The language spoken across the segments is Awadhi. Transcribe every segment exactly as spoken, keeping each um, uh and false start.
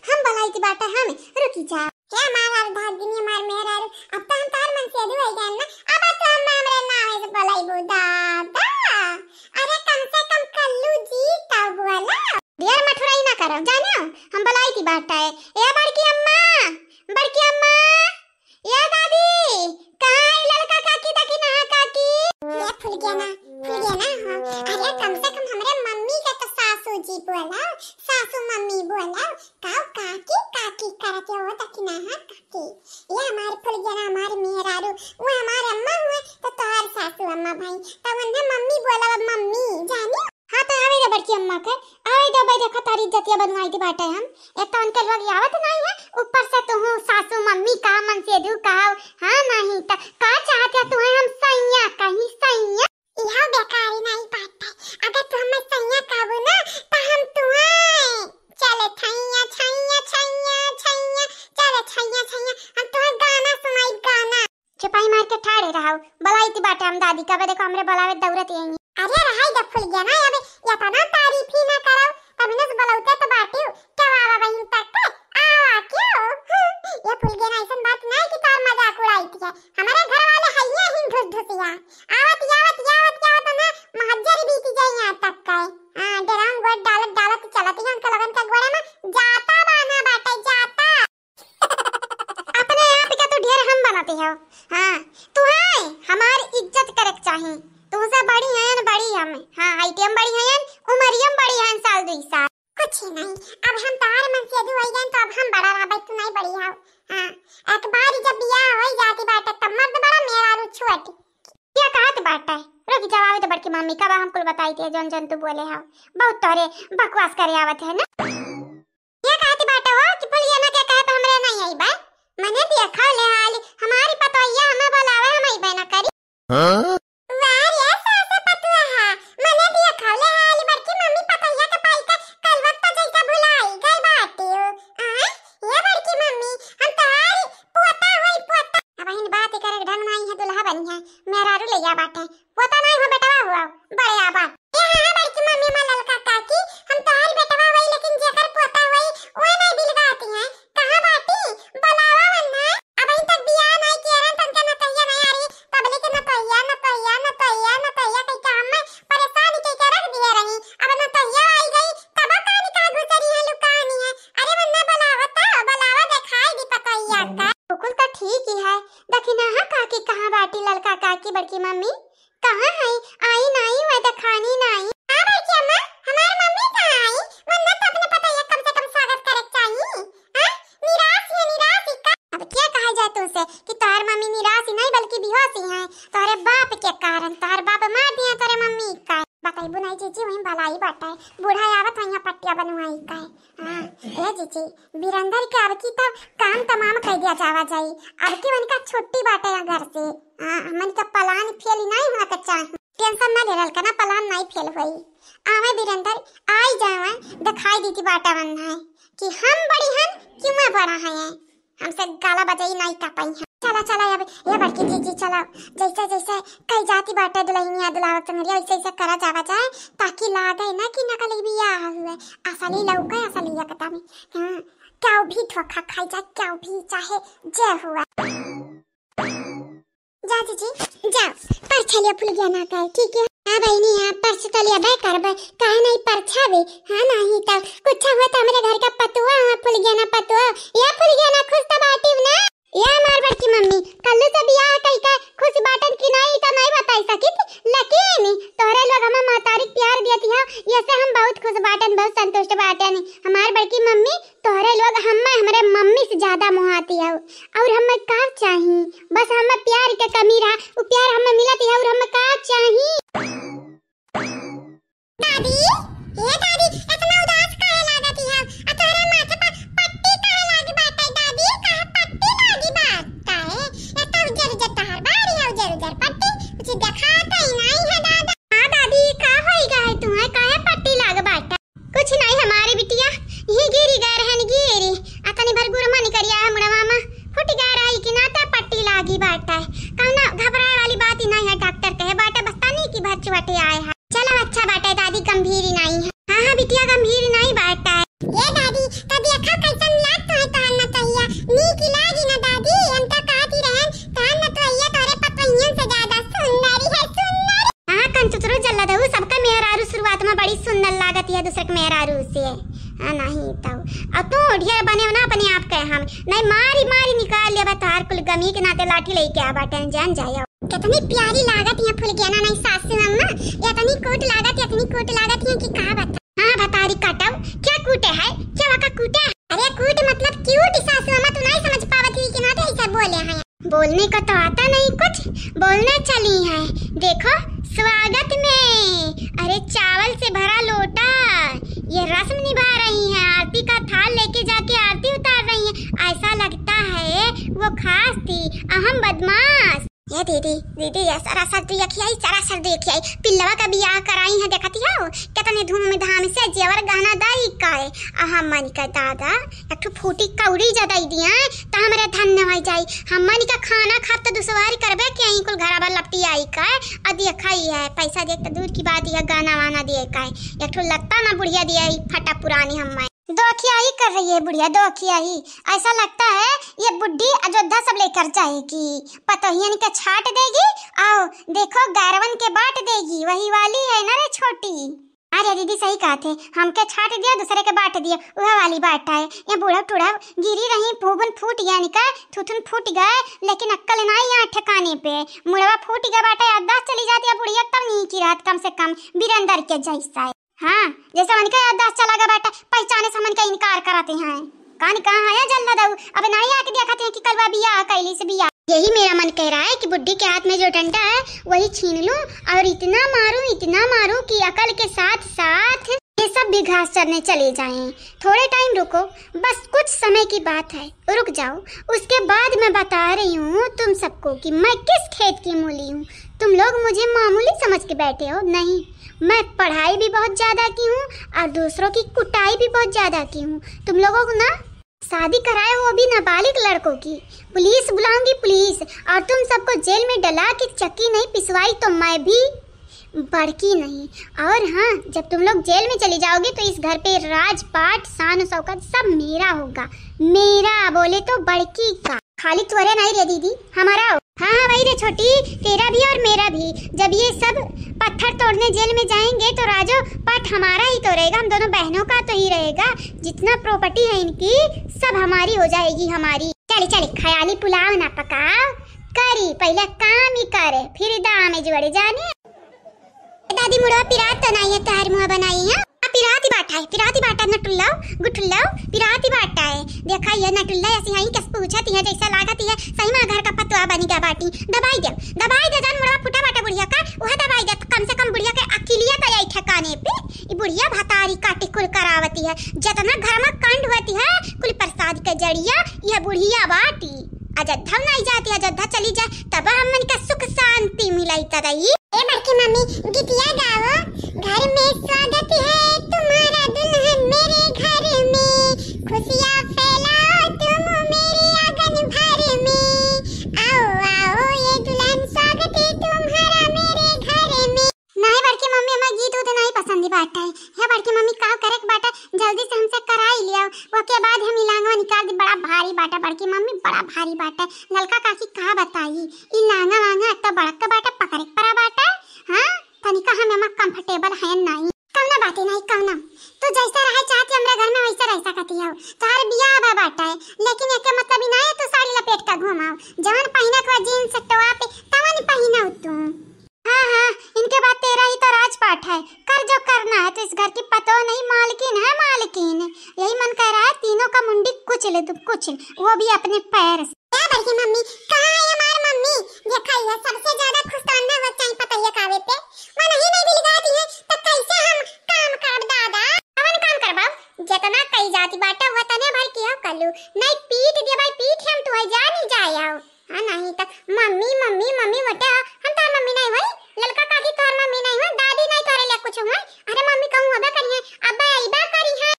हम बोलाइत बाटे हम, रुकी जा। हे हमार अरधागिनी, हमार मेहरारू, अब तो हम तोहार मनसेधू होइ गए ना, अब तो हम हमरे नावे से बोलाइबू दादा। अरे कम से कम कल्लू जी तो बोला। ढेर मठुराई ना करब, जानो, हम बोलाइत बाटे। ए बड़की अम्मा, बड़की अम्मा, ए दादी, कहाँ है ललका काकी, दखिनहा काकी? ये फुलगेना, फुलगेना, हाँ। अरे कम से कम हमरे मम्मी के तो सासू जी बोला, सासू मम्मी बोला, काऊ काकी, काकी करत हो, दखिनहा काकी। ये हमार फुलगेना, हमार मेहरारू, वो हमार अम्मा हुए, तो तोहार सासू अम्मा भई, तो उन्हें मम्मी बोला, मम्मी, जानी? हाँ, तो आवे दे बड़की अम्मा के, आवे दे भाई, देखो तारी इज्जतिया बनवाइत बाटे हम। एक तो उनके लोग आवत नहीं है, ऊपर से तू सासू मम्मी का मनसेधू का, हाँ नहीं तो का चाहत है तू हम सैया कहीं सैया? यह बेकारी नहीं बात है, अगर तू हमें सैया कहबू ना तो हम तुम्हें चले छैया छैया छैया छैया, चले छैया छैया, हम तुम्हें गाना सुनाई गाना। चुपाई मार के ठाड़े रहो, बोलाइत बाटे हम दादी, कबे देखो हमरे बोलावे दौड़त यही। अरे रहाई द फुलगेना, अबे इतना तारीफ ही ना करो, तब इन्हें से बोलौते तो बाटियो, क्या आवा बहिन तक के, आवा क्यों? ये फुलगेना ऐसन बात नहीं कि तार मजाक उड़ाइत है, हमारे घर वाले है ये ही ढुस ढुसिया, आवत आवत आवत आवत ना महज्जर बीत जाए यहाँ तक के। हाँ, डराम गोड़ डालत डालत चलत ही उनके लगन के गोड़े में जाता बाना बाटे, जाता। अपने आप के तो ढेर हम बनाते हो। हाँ, तू है, हमार इज्जत करे के चाही। तुमसे बड़ी हैं, बड़ी हम। हाँ, हाइट हम बड़ी हैं, उमरियम बड़ी हैं, साल दुई साल। कुछ नहीं, अब हम तोहार मनसेधू होइ गए तो अब हम बड़ा रहबे, तू नहीं बड़ी हो। हाँ, एक बार जब बियाह होइ जाती बाटे तब मर्द बड़ा, मेहरारू छोट। क्या कहत बाटे? रुक जाओ, आवे तो बड़की मम्मी, कब हम कुल बताई थे जौन जौन तू बोले हो। बहुत तोहरे बकवास करे आवत है ना। ये कहती बाटे हो कि फुलगेना के कहे पे हमरे नहीं आई बा। मने देखा ले हाल, हमारी पतोहिया हमें बोलावे, हम अइबे ना करी। हाँ? वाह रे सास पतोहा, मने देखा ले हाल, बड़की मम्मी पतोहिया के पाई के कल वक्त जैसा भुलाई गई बाटे हो। आय, ये बड़की मम्मी, हम तोहारी पोता होई पोता। अब बहिन बात करे ढंग नहीं है, दुल्हा बनी है, मेहरारू ले जा बाटे। पोता नहीं हो बेटवा हुआ, बड़े आबा। ए हाँ, बड़की मम्मी, माँ ललका काकी, हम तोहार बेटवा होई, लेकिन जेकर पोता होई, ओए नहीं बिलगाती हैं। कहाँ बाटी? बोलावा वन्ना। अबहीं तक बियाह नहीं किए रहन, तनका नतोहिया नहीं आ रही। पब्लिक नतोहिया, नतोहिया, नतोहिया, नतोहिया कह के हमें परेशान कह के रख दिए रही। अब नतोहिया आई गई, तब कानी कहाँ घुस रही है, लुकानी है। अरे वन्ना बोलावा तो, बोलावा, दिखाई दी पतोहिया का। बिल्कुल तो ठीक ही है, दखिनहा काकी कहाँ बाटी, ललका काकी, बड़की मम्मी? कहाँ है? आई नाई, वह देखानी नाई। हाँ बड़की अम्मा, हमार मम्मी कहाँ आई? वन्ना तो अपने पतोहिया कम से कम स्वागत करे के चाहिए। हाँ? निराश है, निराश ही का? अब क्या कहा जाए तुमसे कि तोहर मम्मी निराश ही नहीं बल्कि बेहोश ही है। तोहरे बाप के कारण, तोहर बाप मार दिया तोहरे मम्मी का। बताइबू नहीं जीजी, वहीं भलाई बाटे। बूढ़ा आवत वहीं पट्टिया बनवाई का है। हाँ, ए जीजी, बिरंदर के अब की तब काम तमाम कर दिया जावा जाई। अब की उनका छुट्टी बाटे यहाँ घर से। हाँ, हमन का plan fail नहीं हुआ के चाही। Tension ना ले रहल का ना, plan नहीं fail होई। आवे बिरंदर, आई जावे, दिखाई दीती बाटा बंधा है कि हम बड़ी हन कि मैं बड़ा है। हमसे गाला बजाई नहीं का पाई है। चला, चला, अब ये बड़की जीजी, चला, जैसे, जैसे कई जाती बाटे दुल्हनिया दुल्हावत संगरिया, वैसे, वैसे करा जावा जाए, ताकि लागे ना कि नकली बियाह हुए, असली लौके, असली एकदम। हाँ, क्या भी धोखा खाई जाए, क्या भी चाहे जे हुआ। जा जीजी, जाओ, परछा लिया फुलगेना का, ठीक है? हाँ बहिनी, हाँ, परछ तो लिया बे करबे, काहे नहीं परछा बे? हाँ, नहीं तो कुछ हुआ तो हमरे घर का पतुआ, हाँ, फुलगेना पतुआ, या फुलगेना खुश तो बाटी ना? या हमार बड़की मम्मी, कल्लू से बियाह कई का खुश बाटन की नहीं तो नहीं बताई सकित, लेकिन तोहरे लोग हमें महतारी प्यार दियती हो, ये से हम बहुत खुश बाटन, बहुत संतुष्ट बाटन। हमार बड़की मम्मी, तोहरे लोग हमें, हमरे मम्मी से ज्यादा मोहाती हो। और हमें का चाही? बस हमें प्यार के कमी रहा, वो प्यार हमें मिलत है और हमें का चाही? दादी, हे दादी, इतना उदास काहे लागत है? आ तोहरे माथे पर पट्टी काहे लागी बाटे दादी? काहे पट्टी लागी बाटे? ये तो उजर उजर तोहर बारी है, उजर उजर पट्टी, कुछ देखात ही नहीं है दादा। हाँ दादी, का होई गए तुम्हें? काहे पट्टी लाग बाटे? कुछ नहीं हमारी बिटिया, यही गिरी गए रहन गिरी, आ तनी भर गुरमा निकरिया है मुड़वा में, फुट गए रही कि ना तो पट्टी लागी बाटे। कौनो घबराए वाली बात ही नहीं है, डॉक्टर कहे बाटे बस तनी की भर चुवटे आए है। चलो अच्छा बाटे दादी, गंभीर ही नहीं है। हाँ हाँ बिटिया, गंभीर तब अब तू ढेर बने हो ना अपने आप के, हम नहीं मारी मारी निकाल लेबा तोहार कुल गमी के नाते लाठी लेके आ बाटे, जान जाए। कितनी प्यारी लागत है फुलगेना नहीं सासू अम्मा, इतनी cute लागत, इतनी cute लागत है कि का बता। हाँ भतारी काटव, क्या कूटे है, क्या वाका कूटे है? अरे cute मतलब cute सासू अम्मा, तू नहीं समझ पावत ही कि नाते ऐसा बोले हैं। बोलने का तो आता नहीं कुछ, बोलने चली हैं। देखो स्वागत में, अरे चावल से भरा लोटा, ये रस्म निभा रही हैं, आरती का थाल लेके जाके आरती उतार रही हैं। ऐसा लगता है वो खास थी, अहम बदमाश। ये दीदी, दीदी, ये सरासर देखिए, सरासर देखिए, पिल्लवा का बियाह कराई है, देखती हो कितने धूमधाम से जेवर गहना दाई का है। आ हमन का दादा एक ठो फूटी कौड़ी जदई दिया तो हमरे धन्य हो जाई। हमन का खाना खाब तो दुसवारी करबे कि यहीं कुल घरा बा लपटी आई का है। आ देखा ही है, पैसा देख तो दूर की बात, यह गाना वाना दिए का है, एक ठो लत्ता ना बुढ़िया दिया ही फटा पुरानी हम्मा। दोखियाही कर रही है बुढ़िया, दोखियाही। ऐसा लगता है ये बुढ़ी अयोध्या सब लेकर जाएगी। पतोहियन के छाट देगी, आओ देखो गैरवन के बांट देगी, वही वाली है ना रे छोटी। अरे दीदी सही कहा थे, हमके छाट दिया, दूसरे के बांट दिया, वह वाली बात है। ये बूढ़ा टूढ़ा गिरी रही, फूबन फूट गया इनका, थुथुन फूट गए, लेकिन अक्कल ना यहाँ ठिकाने पे। मुड़वा फूट गया बाटा, याददाश्त चली जाती है बुढ़िया, तब नहीं की रहत कम से कम बिरंदर के जैसा है। हाँ, जैसे हमन के याददाश्त चला गया बाटे, पहचाने से हमन के इनकार करत हैं। कान कहाँ है जल्ला दऊ, अब नहीं आके देखत हैं कि कलवा बियाह कैली से बियाह। यही मेरा मन कह रहा है कि बुढ़ी के हाथ में जो डंडा है वही छीन लूं और इतना मारूं, इतना मारूं कि अकल के साथ साथ ये सब भी घास चरने चले जाएं। थोड़े time रुको, बस कुछ समय की बात है, रुक जाओ, उसके बाद मैं बता रही हूँ तुम सबको कि मैं किस खेत की मूली हूँ। तुम लोग मुझे मामूली समझ के बैठे हो, नहीं, मैं पढ़ाई भी बहुत ज्यादा की हूँ और दूसरों की कुटाई भी बहुत ज्यादा की हूँ। तुम लोगों को ना शादी कराए हो अभी नाबालिग लड़कों की, पुलिस बुलाऊंगी पुलिस, और तुम सबको जेल में डला के चक्की नहीं पिसवाई तो मैं भी बड़की नहीं। और हाँ, जब तुम लोग जेल में चली जाओगे तो इस घर पे राजपाट, शान शौकत सब मेरा होगा, मेरा बोले तो बड़की का। खाली तोरे नहीं रे दीदी, हमारा हो। हाँ हाँ वही रे छोटी, तेरा भी और मेरा भी। जब ये सब पत्थर तोड़ने जेल में जाएंगे तो राजो पाट हमारा ही तो रहेगा, हम दोनों बहनों का तो ही रहेगा। जितना property है इनकी सब हमारी हो जाएगी, हमारी। चली चली ख्याली पुलाव ना पकाओ, करी पहले काम ही करे, फिर दाम जोड़े जाने। दादी मुड़वा पिरात तो नहीं है, तोहार मुँह बनाई है। आ पिरात ही बाटा है, पिरात ही बाटा, नटुल्लाओ, गुठुल्लाओ, पिरात ही बाटा है। देखा ये नटुल्ला ऐसी है, कस पूछत है, जैसा लागत है सही में घर का पतवा बनी गया बाटी। दबाई दे, दबाई दे, जान मुड़वा फूटा बाटा बुढ़िया का, वह दबाई दे, कम से कम बुढ़िया के अकिलिया तो आई ठिकाने पे। ई बुढ़िया भतारी काटी कुल करावती है, जितना घर में कांड होती है, कुल प्रसाद के जड़िया, यह बुढ़िया बाटी। अयोध्या नहीं जाती, अयोध्या चली जाए, तब हमन का सुख शांति मिलाई तरई। ए बड़की मम्मी, गीतिया गाओ। घर में स्वागत है तुम्हारा दुल्हन मेरे घर में, खुशियाँ फैलाओ तुम मेरे आंगन भर में, आओ आओ ये दुल्हन स्वागत है तुम्हारा मेरे घर में। नहीं बड़की मम्मी, हमें गीत उत नहीं पसंद ही बाटा है। हे बड़की मम्मी, का करे के बाटा, जल्दी से हमसे कराई लिया, ओके बाद हम ई लांगवा निकाल दी। बड़ा भारी बाटा बड़की मम्मी, बड़ा भारी बाटा। ललका काकी का बताई, ई लांगा वांगा एक तो बड़क बाटा, पकड़े के परा बाटा। हाँ, तनिका हम एमा comfortable हैं नहीं। कौना बात ही नहीं, कौना। तू जैसा रहे चाहती हमरे घर में वैसा रह सकती हो। तोहार बियाह बा बाटा है, लेकिन एके मतलब ही ना है तू साड़ी लपेट के घूमाओ। जवन पहिनत हुआ jeans टॉप, तवन पहिनो तू। हाँ हाँ, इनके बाद तेरा ही तो राजपाट है, कर जो करना है। तो इस घर की पतोह नहीं, मालकिन है मालकिन। यही मन कह रहा है तीनों का मुंडी कुचल दूं, कुचल, वो भी अपने पैर से। ए बड़की मम्मी, कहाँ है हमार मम्मी? देखा ये सबसे ज्यादा खुश तो अन्ना हो चाहे पतोहिया कावे पे। मन ही नहीं बिलगाती है, तो कैसे हम काम करब दादा? कवन काम करबा? जितना कही जाती बाटे, वतने भर किया कलू। नहीं पीट दे भाई, पीट हम तुहे जानी जाए आओ। हाँ, नहीं त मम्मी, मम्मी, मम्मी बटे, हम तोर मम्मी नहीं होई, ललका काकी तोर मम्मी नहीं होई, दादी नहीं तोरे लिए कुछ होई। अरे मम्मी कहूँ होबे करी है, अब्बे अइबे करी है।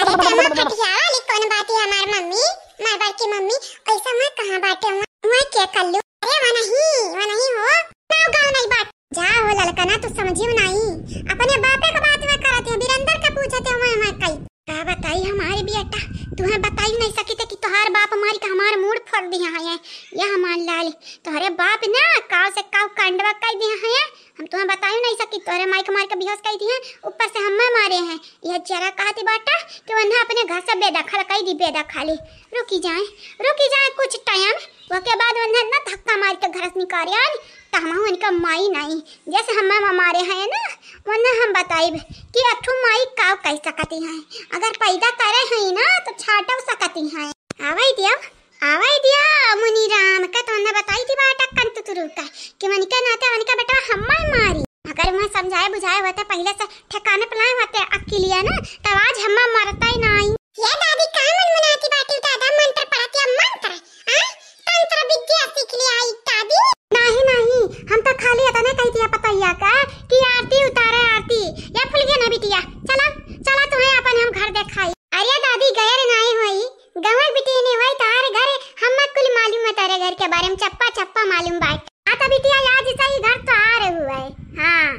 अरे त माँ फटिया वाली कौन बात है हमार मम्मी, मार बड़की मम्मी, ऐसा मैं कहाँ बाटे हुआ, मैं क्या कर लूँ? अरे वो नहीं, वो नहीं हो, गाँव गाँव नहीं बात। जा हो ललका ना, तू समझियो नहीं, अपने बापे का बात में करत है, बिरंदर का पूछत है, मैं, मैं कई का बताई हमारे बेटा, तुहें बताई नहीं सकी थे कि तोहार बाप मारी का हमार मूड फोड़ दिया है। या हमार लाल, तोहरे बाप ना काव से काव कांडवा कर दिया है। हम तुम्हें बताई नहीं सकी, तोहरे माई के मार के बेहोश कइ दिहे, ऊपर से हम्मे मारे हैं। यह जरा कहती बाटा कि वन्हा अपने घर से बेदखल कइ दी, बेदखली। रुकी जाए, रुकी जाए कुछ टाइम, ओके बाद वन्हा ना धक्का मार के घर से निकारे आन, त हम उनका माई नहीं, जैसे हम्मे मारे हैं ना, वन्हा हम बताइब कि अठू माई का कह सकती हैं। अगर पैदा करे हैं ना, तो छाटव सकती हैं। आवै दिया, आवै दिया, मुनीराम का तो हमने बताई थी बाटा कंतुतुरु का, कि वनिका नाते वनिका बेटा हम्मा मारी। अगर वह समझाए बुझाए होते, पहले से ठिकाने पे लाए होते अक्किलिया ना, तब आज हम्मा मरता ही नहीं। ये दादी का मन मनाती बाटी, दादा मंत्र पढ़त या मंत्र, हाँ? तंत्र विद्या सीख लिया आई दादी। नहीं, नहीं, हम तो खाली इतने कही दिया पतैया का कि आरती उतारे आरती। या फुलगेना बिटिया, चला, चला तुम्हें अपन हम घर देखाई। अरे दादी, गैर नाई होई, गंवा बिटिया नहीं होई, तारे घर हम्मा कुल मालूम है, तारे घर के बारे में चप्पा चप्पा मालूम बाटे। हाँ तो बिटिया, आज सही घर तो आ रहे हुए। हाँ,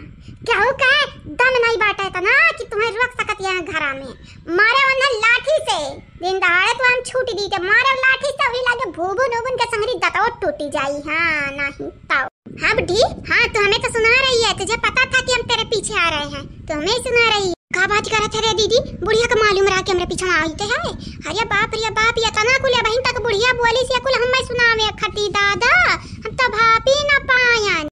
केहू का दम नहीं बाटे इतना कि तुम्हें रोक सकत यहाँ घरा में। मारे वन्हा लाठी से, दिन दहाड़े तो हम छूट दी के मारे लाठी से, वही लागे भूबुन उबुन के संगरी दतवा टूटी जाई। हाँ, नहीं तो। हाँ बुढ़ी, हाँ, तू हमें तो सुना रही है, तुझे पता था कि हम तेरे पीछे आ रहे हैं, तू हमें ही सुना रही है। का बात करत है रे दीदी, बुढ़िया का मालूम रहा कि हमरे पीछे आई थे है? अरे बाप रे बाप, ये तना कुल बहिन तक बुढ़िया बोली से कुल हमें सुनावे खटी दादा, हम तो भापी ना पायन।